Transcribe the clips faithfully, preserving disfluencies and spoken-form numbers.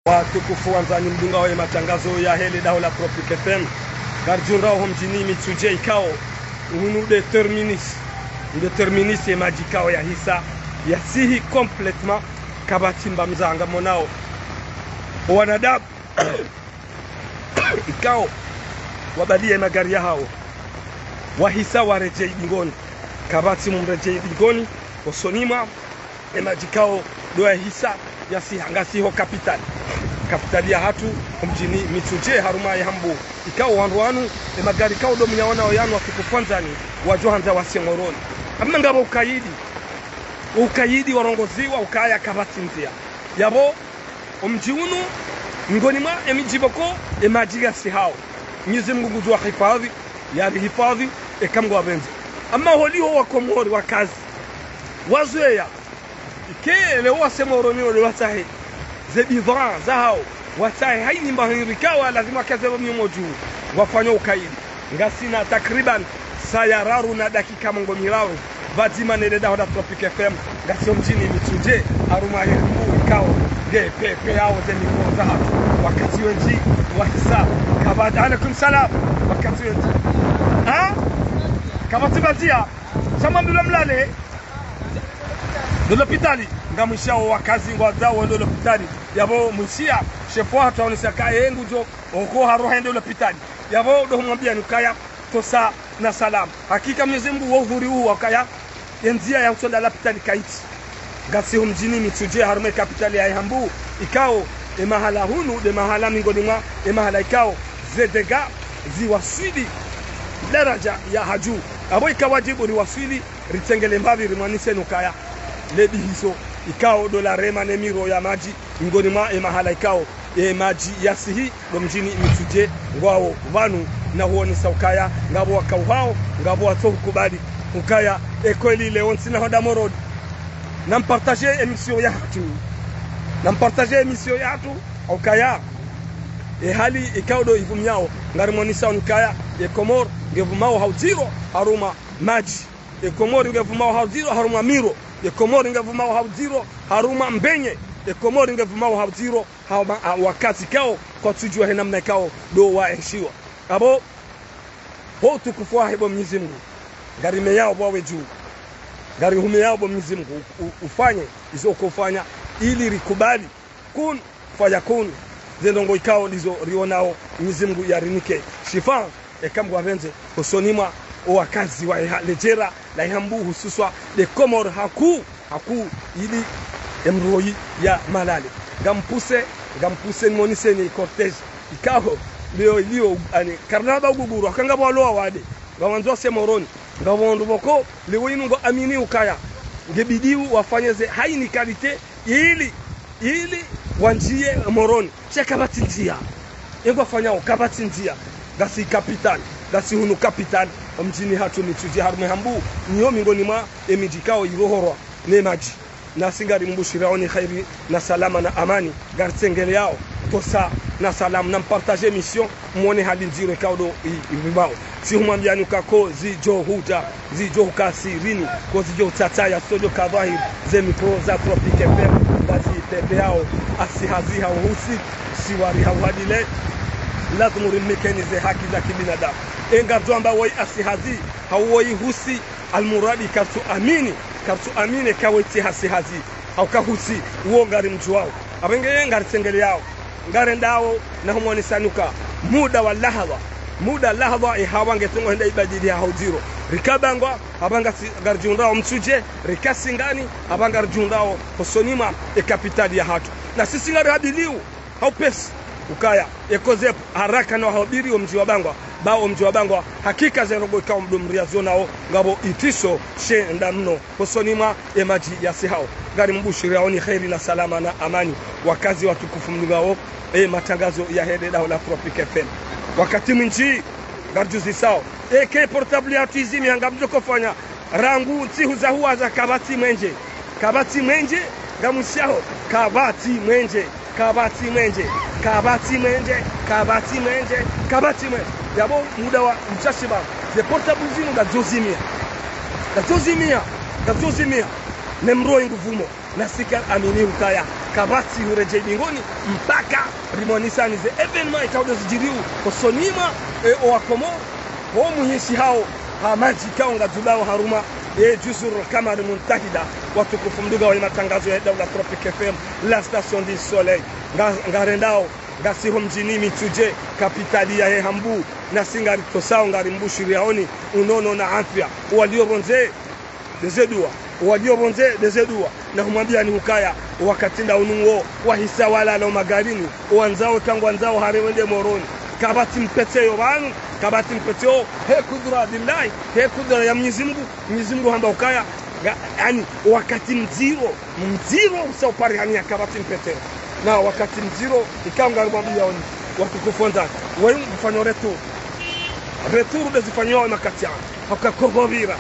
Watukufu wandzani mdungao ye matangazo yahe le daho la Tropic F M. Ngaridjundrao ho mdjini Mitsudje ikao, hunu nde terminus, nde terminus ye madji ikao yahisa, yasihi complètement, kapvatsi mba mdzanga monao. Owanadamu ikao, wabaliya ye magari yahao, wahisa waredjei dingoni. Kapvatsi mdru redjei dingoni, hosoni mwa ye madji ikao ndo yahisa yasiha. Ngasi ho kapitali. Kapitali yahatru, ho mdjini Mitsudje, harumwa ye Hambu. Ikao wandru wanu, ye magari ikao ndo mnyaonao yanu watukufu wandzani, wadjo handza wasiye Moroni. Amma ngapvo ukaidi. Ukaidi warongoziwa ukaya kapvatsi ndzia. Yapvo, omdji unu, ngoni mwa emidji pvoko, ye madji yasihao. Mwenyezi Mungu ngudjo wahifadhwi, yarihifadhwi, eka Mngu yapvendze. Amma holiho Wakomori wakazi, wazoweya, ike leo wasiye Moroni wende watsahe ze bidhaa zahao, watsahe hayini mba hindru ikao lazima wakeze pvo mnyomo dju, wafanya ukaidi. Ngasina takriban saya raru na dakika mengo miraru, pvadzima ne le daho la Tropic F M, ngasi ho mdjini Mitsudje, harumwa ye Hambu ikao, nge pvepveyao ze mikro zahatru, wakazi wendji, wahisa, kapva-, alaikum salam, wakazi wendji. Ha? Kapvatsi mba ndzia, sha mwambilwa mlale, ndo lapitali, ngamwishiyao wakazi ngwandzao wende lapitali. Yapvo mwishiya, shefu wahatru haonesa ukaya ye ngudjo, oko haroha yende lapitali. Yapvo ndo humwambiyani ukaya, tosa na salama. Hakika Mwenyezi Mungu wo udhuri uwu ukaya, ye ndzia ya husonda lapitali kayitsi. Ngasi ho mdjini Mitsudje harumwa ye kapitali yahe Hambu, ikao, ye mahala hunu, nde mahala mengoni mwa, ye mahala ikao, ze dégâts ziwaswili, daraja ya hadju. Yapvo ika wadjibu riwaswili, ritsengele mbapvi rimwaniseni ukaya, le dihiso, ikao ndo larema ne miro ya madji, mengoni mwa ye mahala ikao, ye madji yasihi, ndo mdjini Mitsudje, ngwawo pvanu, na huonesa ukaya, ngapvo wakauhao, ngapvo watsohukubali, ukaya, ye kweli leo ntsina hwenda Moroni. Nampartaje émission yahatru. Nampartaje émission yahatru, ukaya, ye hali ikao ndo ivumiyao, ngarimwonesao ukaya, ye Komori, ngevumao ha udziro, harumwa madji. Ye Komori ngevumao ha udziro harumwa miro. Ye Komori ngevumao ha udziro harumwa mbenye. Ye Komori ngevumao ha udziro harumwa, ha, wakazi ikao, kwatsudjuwa he namna ikao ndo waenshiwa. Yapvo, ho utukufu wahe bo Mwenyezi Mungu, ngarimeyao pvwawe dju. Ngarihumeyao bo Mwenyezi Mungu, u-, u-, ufanye izo uko ufanya, ili rikubali. Kun fayakun. Ze ndrongoo ikao ndizo rionao, Mwenyezi Mungu yarinike shifa, eka Mngu yapvendze, hosoni mwa owakazi wa eha-, ledjera la Ihambu, hususwa le Komori hakuu, hakuu ili emroyi ya malale. Ngampuse, ngampuse nimoniseni cortège ikao leo, leo, ani, karnaba uguguru, haka ngapvo walowa wade, ngawandzo wasiye Moroni, ngapvo wandru pvoko leo inu ngwaamini ukaya ngebidi wafanye ze haini qualité ili, ili wandjiye Moroni. Sha kapvatsi ndzia. Engwafanyao kapvatsi ndzia. Ngasi capitale, ngasi hunu capitale, omdjini hatru Mitsudje harumwa Ihambu, ngiyo mengoni mwa emidji ikao irohorwa ne madji. Nasi ngarimbushiriyaoni kheri na salama na amani, ngaritsengeleyao tosa na salama, na mpartaje émission, mwone hali ndziro ikao ndo i-, ivumao. Sihumwambiyani uka ko zidjo hudja, zidjo huka sirini, ko zidjo hutsataya, sodjo ka dhwahiri, ze mikro za Tropic F M ngazipepeyao, hasi hazi hau husi, siwari hau hadile, lazimu rimnikeni ze haki za kibinadamu. Engadjo amba woyi hasi hazi, hau woyi husi, almuradi karitsu amini, karitsu amini ka woyi tsi hasi hazi, hau ka husi, uwo ngarimdjuwao. Apvenge ye ngaritsengeleyao, ngarendao na humwonesani uka muda wa lahadha, muda lahadha ihawa ngetongo henda ibadili ha udziro. Rika Bangwa, apva ngasi ngaridjihundrao Mitsudje, rika Singani, apva ngaridjihundrao hosoni mwa e capitale yahatru. Na sisi ngarihabilio ha upesi ukaya, eko ze haraka na wahubiri omdji wa Bangwa, ba omdji wa Bangwa, hakika ze ndrongoo ikao mdo mriyazionao, ngapvo itisho shenda mno hosoni mwa emadji yasihao. Ngarimbushiriyaoni kheri na salama na amani, wakazi watukufu mlingao e matangazo yahe le daho la Tropic F M. Wakati mwindji ngaridjuzisao, eke portable yahatru izimia, ngamdjo kofanya, rangu ntsihu za huwaza kapvatsi mwendje. Kapvatsi mwendje, ngamwishiyaho, kapvatsi mwendje. Kapvatsi mwendje, kapvatsi mwendje, kapvatsi mwendje, kapvatsi mwendje. Yapvo muda wa mshashi ba, ze portable zinu ngazozimia. Ngazozimia, ngazozimia. Ne mroi ngupvumo, nasi ka amini ukaya kapvatsi huredjei bingoni mpaka rimwonesani ze événement ikao ndo zidjiriwo hosoni mwa, e, owakomori. Ho muhisi hawo, ha madji ikao ngadzubao harumwa, e, Juzur Kamar Muntahida, watukufu mdungao ye matangazo ya Daula Tropic F M, la station du soleil. Nga, ngarendao, ngasi ho mdjini Mitsudje, kapitali yahe Hambu, nasi ngaritosao, ngarimbushiriyaoni unono na afya. Walio pvondze, ndeze dua. Walio pvondze, ndeze dua. Na humwambiani ukaya, wakati nda unu wo, wahisa walala o magarini, wandzao ikao ngwandzao hare wende Moroni. Kapvatsi mpetseyo pvanu, kapvatsi mpetseyo, he kudura billahi, he kudura ya Mwenyezi Mungu, Mwenyezi Mungu hamba ukaya, nga, yaani, wakati mdziro, mdziro usa uparihani ya kapvatsi mpetseyo. Na wakati mdziro, ikao ngarimwambiyaoni, watukufu wandzani, wayi ngufanyao retour. Retour ndezifanyiwao makati yanu. Hauka kopvopvira.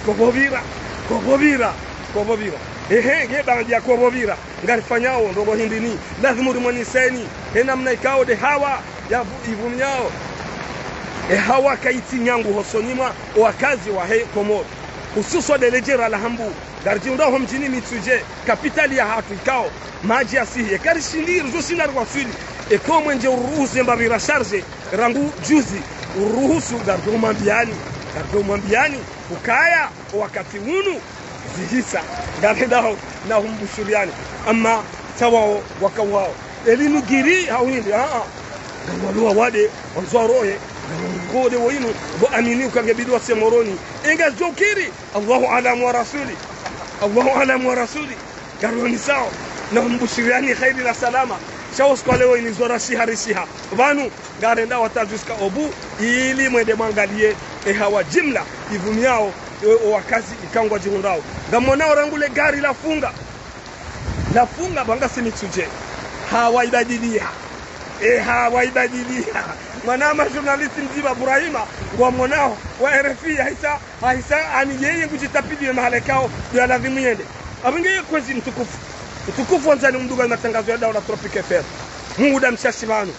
Kopvopvira. Kopvopvira. Kopvopvira. Ehe, nge baanda ya kopvopvira. Ngarifanyao, ndrongoo hindri ni. Lazimu rimwoneseni. He namna ikao nde hawa ya vu-, ipvumiao. E hawa kayitsi nyangu hosoni mwa owakazi wahe Komori. Hususwa nde ledjera la Hambu. Ngaridjihundrao ho mdjini Mitsudje, kapitali yahatru ikao. Madji yasihi. Eka rishindi, ridjoshinda riwaswili. Eka omwenje uruhusu embapvi ra charge. Rangu juzi, uruhusu, ngaridjo mwambiani, ngaridjo mwambiani, ukaya, wakati unu, zihisa, ngarendao, na humbushiriani, ama, tsawao, wakawao. Elinu giri, hau hindri, a, a. Ngawalo wawade, wandzao warohe, ngawalo ngode wo inu, bo amini uka nge bidi wase Moroni. Enga zokiri, Allahu alam wa rasuli. Allahu alam wa rasuli. Ngarionesao, na humbushiriani kheri na salama. Sha wo usiku wa leo ini zora shiha rishiha. Pvanu, ngarendao hata jusqu'à au bout, ili mwende mwangaliye, e hawa jimla, ipvumiao, e, owakazi ikao ngwadjihundrao. Ngamwonao rangu le gari lafunga. Lafunga ba ngasi Mitsudje. Hawa ibadiliha. E hawa ibadiliha. Mwana ma journaliste mdzima Burahima, ngwamwonao, wa R F I, hahisa, hahisa, ani yeye ngudjitapiliye mahala ikao, ndo ya lazimu yende. Apvo nge kwezi mtukufu. Mtukufu wandzani mdungao ye matangazo ya Daula Tropic F M. Muda mshashi pvanu.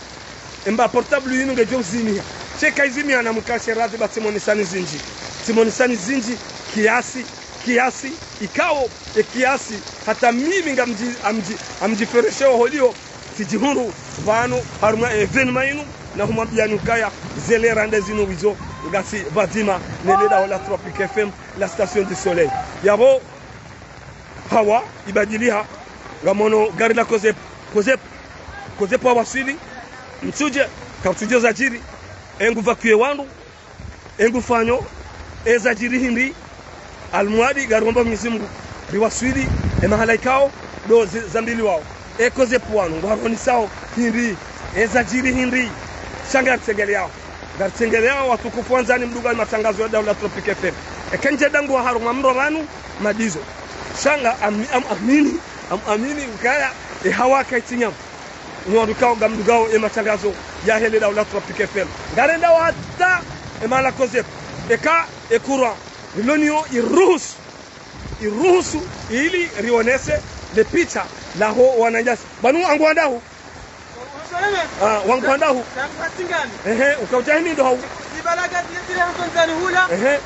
Emba portable yinu ngedjo uzimiha. She kayizimiha na mkashe radhi ba tsimwonesani zindji. Tsimwonesani zindji kiasi, kiasi, ikao, e kiasi, hata mimi ngamdji, amdji, amdjiferesheo holio, tsidjihundru, pvanu, harumwa événement yinu, na humwambiani ukaya, zele rande zinu wizo, ngasi pvadzima, ne le daho la Tropic F M, la station du soleil. Yapvo, hawa, ibadiliha, ngamwono gari la COSEP, COSEP, COSEP wawaswili, Mitsudje, ka Mitsudje zadjiri, engu évacuer wandru, engu fanyo, ezadjiri hindri, almwadi, ngaromba Mwenyezi Mungu, riwaswili, e mahala ikao, ndo zi-, zambiliwao. E COSEP wanu, ngwarionesao, hindri, ezadjiri hindri, sha ngaritsengeleyao. Ngaritsengeleyao, watukufu wandzani mdungao ye matangazo ya Daula Tropic F M. Eka ndje dangu wa harumwa mro pvanu, madizo. Sha nga ami-, am-, amini, am-, amini, ukaya, e hawa kayitsi nyangu. Nyi wandru ikao ngamdungao ye matangazo yahe le daho la Tropic F M. Ngarendao hata e mahala COSEP. Eka e courant. Riloniyo iruhusu. Iruhusu ili rionese le picha laho wananyasi. Pvanu wangu wandahu. Ah, wangu wandahu. Ehe, ukaudja himi ndo hau. Ehe.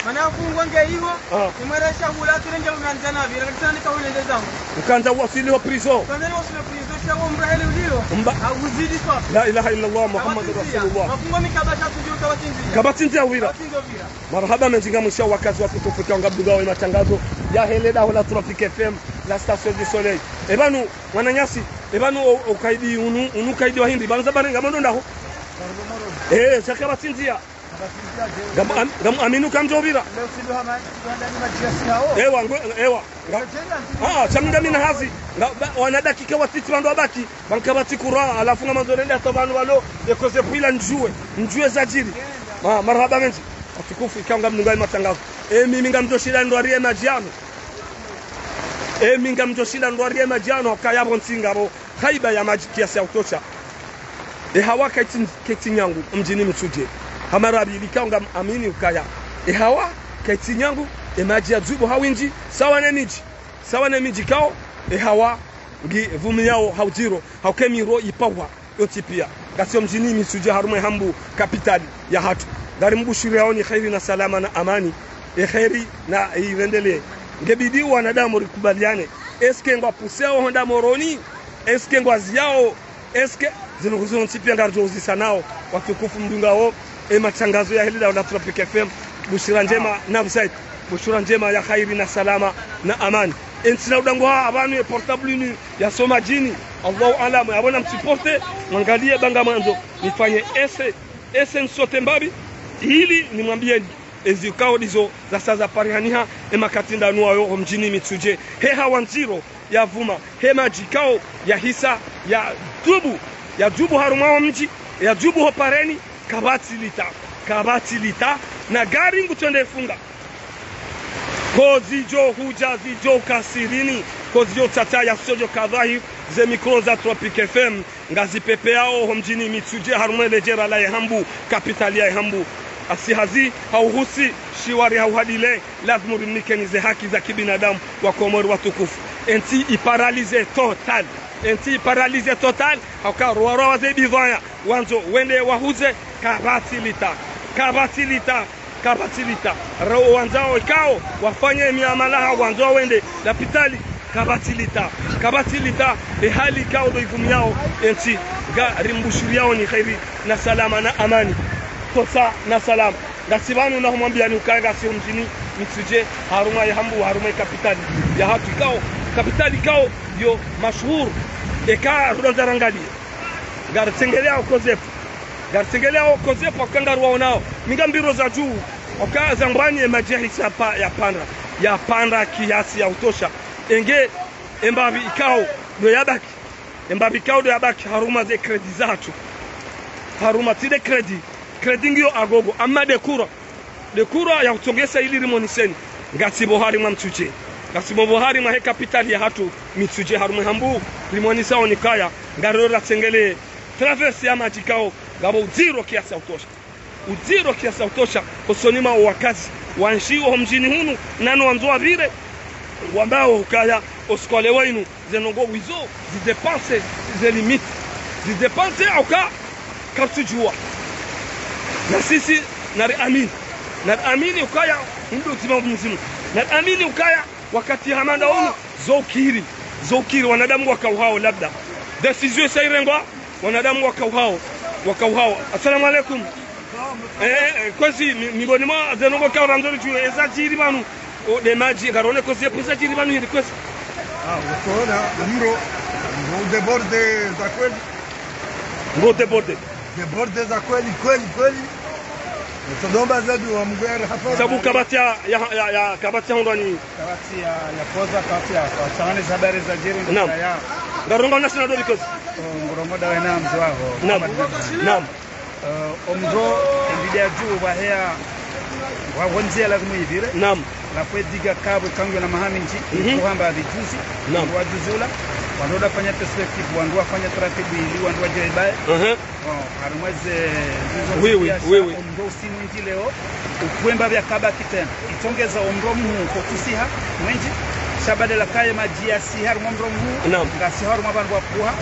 Mana afungwa nge iho, ah, nimwere shahula, turenge umandzana vira, kakisana nikahule ndezangu. Ukandza uwaswili ho prison. Ukandza uwaswili ho prison, sha wo mrahele ulio. Mba. Hauzidi swa. La ilaha illallah, Muhammadur Rasulullah. Mafungwa mikaba sha tujuru kabatsindzia. Kabatsindzia wira. Kabatsindzia wira. Marahaba mendji ngamwisha wakazi watukufu ikao ngamdungao ye matangazo yahe le daho la Tropic F M, la station du soleil. E pvanu, mwananyasi, e pvanu o, o kaidi unu, unu kaidi wa hindri, pvanu za barenga mondo ndaho. Eh, sha kabatsindzia. Ngam-, am-, ngam-, aminu kamdjo pvira. Ewa, ngwe-, ewa. Nga-, ah, sha mi ngamina hazi. Nga-, ba-, wana dakika watiti pvandru wabaki. Pvanka pvatsi courant, halafu ngamandzo nende hata pvanu pvalo, e COSEP ila ndjuwe. Ndjuwe zadjiri. Ah, marahaba mendji. Watukufu, ikao ngamdungao ye matangazo. E mimi ngamdjoshinda ndrwariye madji yanu. E mi ngamdjoshinda ndrwariye madji yanu, kaya pvo ntsi ngapvo. Haiba ya madji kiasi ya utosha. E hawa kayitsi, kayitsi nyangu, mdjini Mitsudje. Hamara pvili ikao ngam amini ukaya. E hawa kayitsi nyangu, e madji ya dzubu ha windji, sawa ne midji. Sawa ne midji ikao, e hawa ngi pvumiyao ha udjiro, hauka e miro ipvahwa, yontsi pia. Ngasi ho mdjini Mitsudje harumwa e Hambu kapitali yahatru. Ngarimbushiriyaoni kheri na salama na amani. e kheri na irendelee. Ngebidi wanadamu rikubaliane. Est-ce que ngwapusao honda Moroni? Est-ce que ngwaziyao? Est-ce que zinu zontsi pia ngaridjouzisa nao, watukufu mdungao e matangazo ya heli la Tropic F M, bushira ndjema na busaid, bushira ndjema ya khairi na salama na amani. Entsi na udanguha apvanu e portable inu ya soma djini, Allahu alam, yapvo na msupporte, mwangalie banga mwandzo, nifanye ese, ese nsote mbapvi, ili nimwambieni ezikao ndizo zasaza parihaniha e makati ndanu wayo ho mdjini Mitsudje. He hawa ndziro ya pvuma, he madji kao ya hisa ya djubu, ya djubu harumwa wa mdji, ya djubu ho pareni, kapvatsi lita, kapvatsi lita, na gari ngutsonde funga. Ko zidjo hudja zidjo kasirini, ko zidjo tsatsa ya sodjo kadhahi, ze mikro za Tropic F M, ngazipepeao ho mdjini Mitsudje harumwa le djera la Yehambu, kapitali ya Yehambu. Asi hazi, hauhusi, shiwari hauhadile, lazimu rimnikeni ze haki za kibinadamu wa Komori watukufu. Entsi iparalize total. Entsi iparalize total, hauka rowa rowa ze bidhwaya, wandzo wende wahuze, kapvatsi lita, kapvatsi lita, kapvatsi lita. Rao wandzao ikao wafanye miamala ha wandzao wende lapitali, kapvatsi lita, kapvatsi lita. E hali ikao ndo ivumiao entsi, ngarimbushiriaoni khairi na salama na amani. Kosa na salama. Ngasi pvanu na humwambiani ukaya ngasi ho mdjini Mitsudje, harumwa Yehambu, harumwa e kapitali yahatru ikao, kapitali ikao yo mashuhuru. Eka rudandza rangalie, ngaritsengelea o COSEP. Ngaritsengelea o COSEP, waka ngaruwaonao. Mi ngambiro za dju, waka za mbwani e madji ya hisa pa, ya pandra. Ya pandra kiasi ya utosha. Enge, e mbapvi ikao ndo yabaki. E mbapvi ikao ndo yabaki harumwa ze crédit zahatru. Harumwa tsi de crédit. Crédit ngiyo agogo. Amma de kura. De kura ya utsongesa ili rimoniseni. Ngasi pvo harimwa Mitsudje. Ngasi pvo harimwa he kapitali yahatru Mitsudje harumwa Yehambu. Rimonisa oni kaya, ngariro ratsengelee traverse ya madji ikao ngapvo udziro kiasi ya utosha. Udziro kiasi ya utosha, hosoni mwa o wakazi wanshio ho mdjini hunu, nano wandzo wapvire, wambao ukaya o usiku wa leo inu, ze ndrongoo wizo, zidépasse ze limite. Zidépasse hauka karitsudjuwa. Na sisi, nariamini. Nariamini ukaya, mdru udzima wa Mwenyezi Mungu. Nariamini ukaya, wakati hama nda unu, zo ukiri. Zo ukiri, wanadamu waka uhao labda. Décision isa irengwa, wanadamu waka uhao. Waka uhao. Assalamu alaikum. Eh, eh, kwezi, mi-, miongoni mwa ze ndrongoo ikao randzo ridjuwe, eza djiri pvanu. O, de madji, ngarone kwezi, eza djiri pvanu hindri kwezi. Ah, ukaona, mro, mro débordé za kweli. Mro débordé. Débordé za kweli, kweli, kweli. Twaomba zaidi wa Mungu ya rahma. Sabu kabati ya, ya, ya, ya, kabati ya hundrwani. Kabati ya, ya poza, kabati ya, kwa tsamani za habari za djiri, Naam. Ya. Ngarongoa na sina doli kozi. Oh, ngarongoa dawe na mzee wako. Naam. Ahmad Abdullah. Naam. Eh, omdro, embidi ya dju, waheya, wa wondzia lazimu ipvire. Naam. Lapvo ediga kabwe kangu na maha mindji, Mhm. Kuhamba vijuzi, Naam. Wandru wajuzi ula, wandru wafanya perspective, wandru wafanya taratibu ili, wandru wadje ibaye. Aha. Bon, harumwa ze, Oui, oui, oui, oui. Omdro usimu ndji leo, ukwemba vya kabaki tsena. Itsongeza omdro muhu, kokusiha, mwendji, sha badala kaye madji yasiha harumwa omdro muhu, Naam. Ngasiha harumwa wandru wakuha,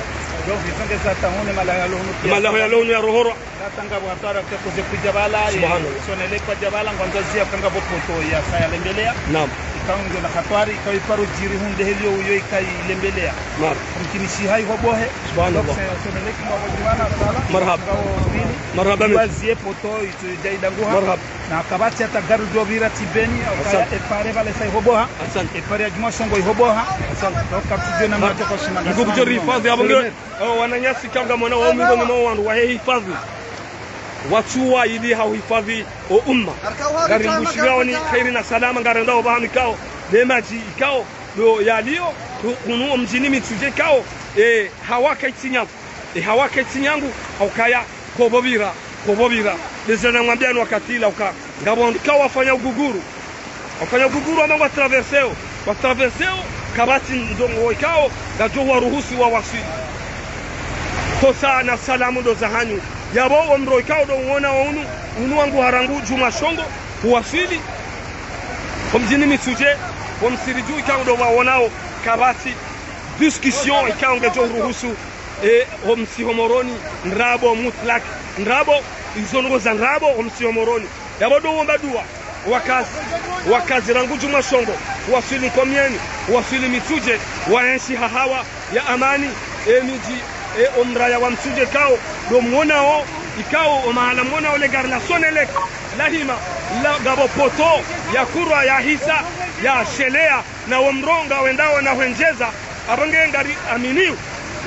donc itsongeza tahone malaho ya lohunu pia. Malaho ya lohunu ya rohorwa. Katanga bo hatwari ke koze kudja bala, Subhanallah. Sonele kwadja bala, ngwandzo zia kanga bo poto yasa yalembelea. Naam. Ikao ngiyo na hatwari, ikao iparo djiri hunde helio uyo ika ilembelea. Naam. Mkinishi hai hobohe. Subhanallah. Donc, se-, sonele kinga bo djimana, sala. Marhaba. Ngao pili. Marhaba, Wazie poto, ito djai danguha. Marhaba. Na kabati hata gari djo pvira tibeni, au kaya Asante. Epare pvale sa ihoboha. Asante. Epare ya djuma songo ihoboha. Asante. Donc, kaptidjo na Marhaba. Mnato kwa shimanga. Nikukujo rihifadhi, abo ngiyo. Awo wananyasi kanga mwana wa miongoni mwa wandru wahe hifadhi. Watsuwa ili ha uhifadhi o umma. Ngarimbushiriaoni khairi na salama, ngarendao pvahanu ikao, ne madji ikao, ndo yalio, ku-, kunu omdjini Mitsudje ikao, e, hawa kaitsi nyangu. E, hawa kaitsi nyangu, haukaya, kopvo pvira, kopvo pvira. Ndeze namwambiani wakati ula uka, ngapvo wandru ikao wafanya uguguru. Wafanya uguguru ama ngwa traverseo. Wa traverseo, kapvatsi ndrongoo ikao, ngadjo waruhusu wawaswili. Kosa na salamu ndo zahanyu. Yapvo omdro ikao ndo uona unu, unu wangu harangu djuma shongo, uwaswili. Omdjini Mitsudje, omsiri dju ikao ndo waonao, kapvatsi discussion ikao ngedjo uruhusu. E, homsi ho Moroni, ndrabo mutlak, ndrabo, izo ndrongoo za ndrabo, homsi ho Moroni. Yapvo ndo uomba dua. Wakazi, wakazi rangu djumwa shongo, waswili Nkomyeni, waswili Mitsudje, waenshi ha hawa ya amani, e midji, e omraya wa Mitsudje ikao, ndo mwonao, ikao, o mahala mwonao le gari la Sonelec, lahima, la ngapvo poto, yakurwa, yahisa, yashelea, na wo mronga wendao na hwendjeza, apvo nge ngari aminio,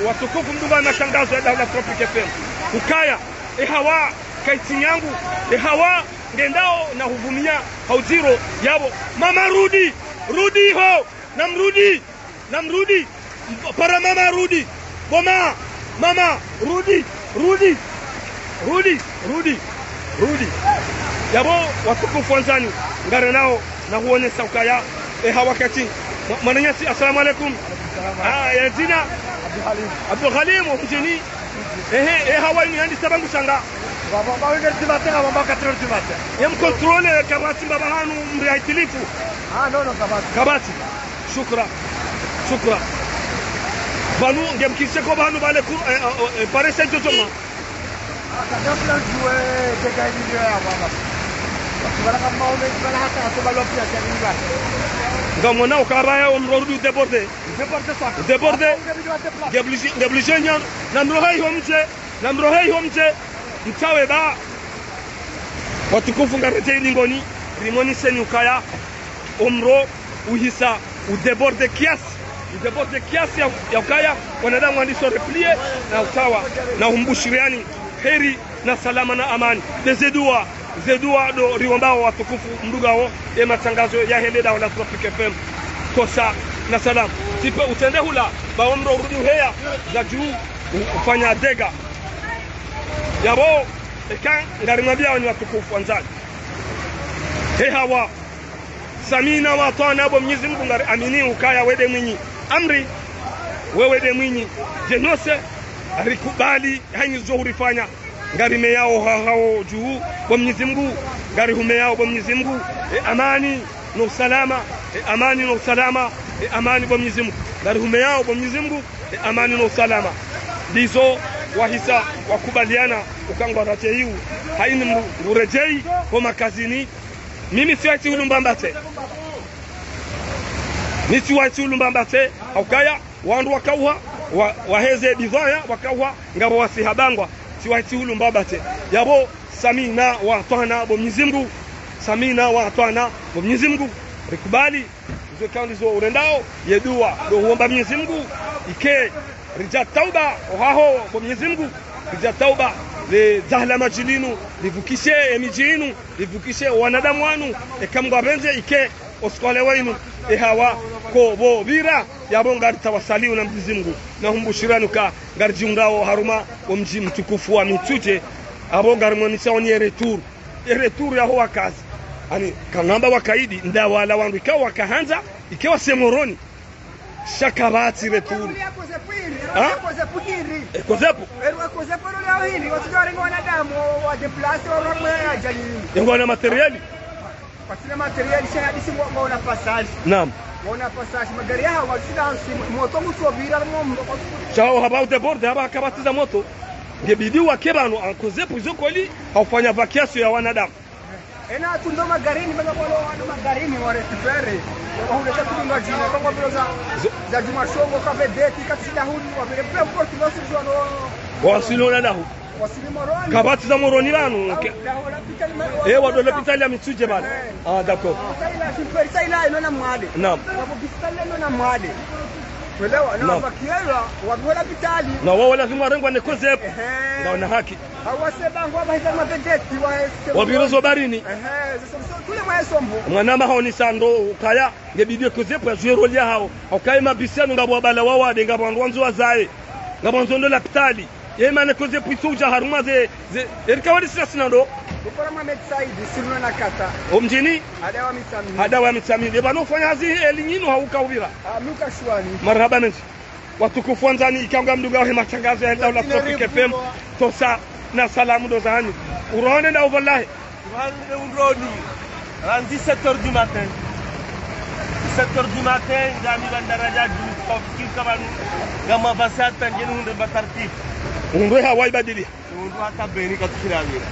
watukufu mdungao matangazo ya Daula Tropic F M. Ukaya, e hawa, kaitsi nyangu, e hawa, ngendao na huvumia, ha udziro, yapvo, mama rudi, rudi ho, namrudi, namrudi, para mama rudi, bo ma, mama, rudi, rudi, rudi, rudi, rudi. Yapvo, watukufu wandzani, ngarenao, na huonesa ukaya, e hawa kati, mwa-, mwananyasi, assalamu alaikum. Ah, ya dzina? Abdul Halim. Abdul Halim, o mdjini. Ehe, e hawa inu yandisa pvangu shanga. Ba, ba, ba, huit heures du matin, ba, ba, quatre heures du matin. Ye mkontrole, kapvatsi mbaba hanu mri haitilifu. Ah, non, non, kapvatsi. Kapvatsi. Shukra. Shukra. Pvanu, ngemkishe ko pvanu pvale ku, eh, eh, eh, parese djodjoma. Ngamwona ukaya pvaya omro urudi udébordé. Udébordé. Nge obligé, nge obligé nyangu. Namrohe iho mdje. Namrohe iho mdje. Mtsawe ba. Watukufu ngaredjeyi lingoni. Rimoniseni ukaya. Omro uhisa udébordé kiasi, udébordé kiasi ya, ya ukaya, wanadamu wandiso replier, na utawa, na humbushiriani, heri, na salama, na amani. Nde ze dua, ze dua ndo riombao watukufu mdungao, e matangazo yahe le Daula Tropic F M. Tosa, na salama. Tsipe utrende hula, ba omro urudi uheya, za dju, u-, ufanya dégâts. Yapvo, eka, ngarimwambiao nyi watukufu wandzani. He hawa. Samina wa atwana bo Mnyezi Mngu ngari amini ukaya we nde mwinyi amri, wewe nde mwinyi djenose, rikubali hanyi zo hurifanya, ngari meyao ha hao dju bo Mnyezi Mngu, ngari humeyao bo Mnyezi Mngu, e amani no usalama, e amani no usalama, e amani bo Mnyezi Mngu, ngari humeyao bo Mnyezi Mngu, e amani no usalama. Ndizo wahisa wakubaliana ukaya ngwaredjeyi, hayina mdru nguredjeyi ho makazini, mimi tsiwahitsi hulu mbambatse. Mi tsiwahitsi hulu mbambatse, ha ukaya, wandru wakauha, wa, waheze bidhwaya, wakauha, ngapvo wasiha bangwa, tsiwahitsi hulu mbambatse. Yapvo, samina wa atwana bo Mnyezi Mngu, samina wa atwana bo Mnyezi Mngu, rikubali, izo ikao ndizo urendao, ye dua, ndo huomba Mnyezi Mngu, ike, ridja tauba, ohaho, bo Mnyezi Mngu, ridja tauba, le dzaha la madji linu, livukishe e midji inu, livukishe wanadamu wanu, eka Mngu apvendze ike, oskole wenu, e hawa, ko pvo pvira, yapvo ngari tawasaliu na Mnyezi Mngu, na humbushirani uka, ngari djiungao harumwa, o mdji mtukufu wa Mitsudje, apvo ngari mwonesao nyi e retour, e retour yaho wakazi. Ani, kangamba wakaidi, nda wala wandru ikao wakahandza, ike wase Moroni. Sha kapvatsi retour. Ha? E COSEP. Yengo na matériel. Kwatsina matériel, sha hadisi ngo, ngona passage. Naam. Ngona passage, magari yahawo, sina si, moto mutsu pvira, mo, mo, mo. Sha wo hapvo udébordé, hapvo kapvatsi za moto. Ngebidi wake pvanu, en COSEP izo koli, ha ufanya évacuation ya wanadamu. Ena tsi ndo magarini, bana walo wana magarini wa récupérer. Wahuleta tsi ndo djina, kwa kwa za, za djuma shongo, ka vedeti, ka tsina huni, wa vere, peu importe, no sisi wano. Wasili ona dahu. Wasili Moroni. Kapvatsi za Moroni pvanu. Dahu, dahu lapitali ma-, eh, wado lapitali ya Mitsudje pvale. Eh. Ah, d'accord. Sa ila, super, sa ila, ino na mwade. Naam. Sa lapitali ino na mwade. Welewa, na wabakielwa, wado lapitali. Na wao lazima warengwa ne COSEP. Ehe. Ngwaona haki. Hawase bango abahita mavedeti wa ese. Wapviro zo baharini. Ehe, zo, zo, zo, tule mwa esombo. Mwana mahaoni sando ukaya, ngebidi COSEP ya jouer rôle yahawo. Ukaya mabisi yanu ngapvo wabala wawade, ngapvo wandru wandzo wazaye. Ngapvo wandzo wende lapitali. Ye mana COSEP itso udja harumwa ze, ze, erika wali sila sina ndo. Ukora Mohamed Said, siruna na kata. O mdjini? Hadawa Mitsamihuli. Hadawa Mitsamihuli. Eba no fanya hazi eli nyinu hauka upvira. Ah, mi uka Shwani. Marahaba mendji. Watukufu wandzani, ikao ngamdungao he matangazo ya Daula Tropic F M, tosa na salamu ndo zahanyu. Urone nda uvallahi. Urone undroni. Randzi sept heures du matin. Sept heures du matin, ndami bandara ya dju, kwa fikiri kabanu, ngama basi hata ngeni hundre batarti. Undro hawa ibadili. Undro hata beni katukira vira.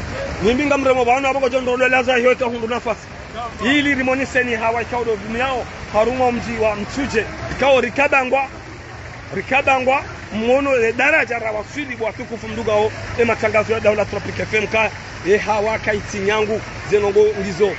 Nimbi ngamremo pvanu, apvo kodjo ndrolo laza hiyo ita hundru nafasi. Ili rimoneseni hawa ikao ndo pvumiyao harumwa mdji wa Mtsudje. Ikao rikabangwa, rikabangwa, mwono le daraja rawaswili bo watukufu mdungao e matrangazo ya Daula Tropic F M ka, e hawa kaitsi nyangu, ze ndrongoo ngizo.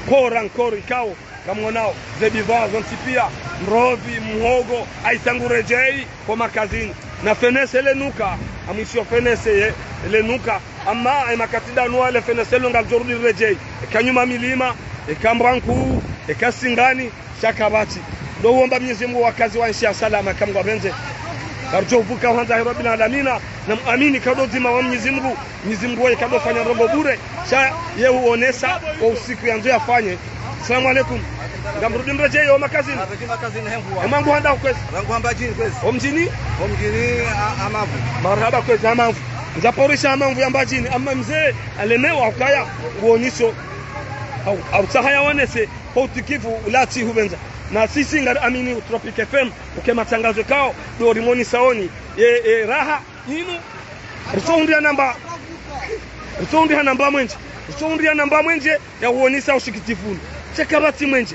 Kora nkoro ikao, kamwonao, ze bidhaa zontsi pia, mrovi, mhogo, aisa ngu redjei ho makazini. Na fenese lenuka, amwisho fenese ye, lenuka. Ama, e makati ndanu wale fenese lo ngaridjo rudi redjei. Eka nyuma milima, eka Mbwankuu, eka Singani, sha kapvatsi. Ndo uomba Mnyezi Mngu wakazi wa ntsi ya salama kamwe ngwapvendze. Ngaridjo uvuka hwandza he Rabbil Alamina, na muamini ka ndo udzima wa Mnyezi Mngu, Mnyezi Mngu waye ka ndo fanya ndrongoo bure, sha ye uonesa wo usiku yandzo yafanye. Salamu alaikum. Ngamrudi mredjei ho makazini. Mredjei makazini he mvua. E mwangu handa kwezi. Rangu Mbadjini kwezi. Ho mdjini? Ho mdjini a-, Hamamvu. Marahaba kwezi Hamamvu. Ndzaporisha Hamamvu ya Mbadjini. Ama mze alemewa ukaya uoniso. Au, au tsaha yaonese ho utukufu ulatsi hupvendza. Na sisi ngariamini u Tropic F M, uke matrangazo ikao, ndo rimonesaoni ye, ye raha inu. Ritsohundriana mba, ritsohundriana mba mwenje, ritsohundriana mba mwenje ya uonesa usikitifu unu. Sha kapvatsi mwenje.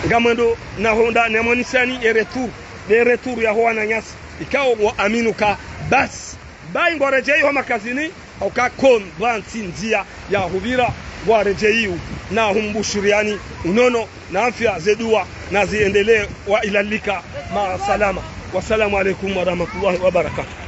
Ngamwendo na honda nemonesani ye retour, ye retour ya ho wananyasi. Ikao ngwaamini uka basi. Bayi ngwaredjei ho makazini, hauka kapvatsi ndzia ya hupvira, ngwaredjeiyo na humbushuriani unono na afya, ze dua na ziendelee, wa ila lika, ma salama. Wassalamu alaikum warahmatullahi wabarakatuh.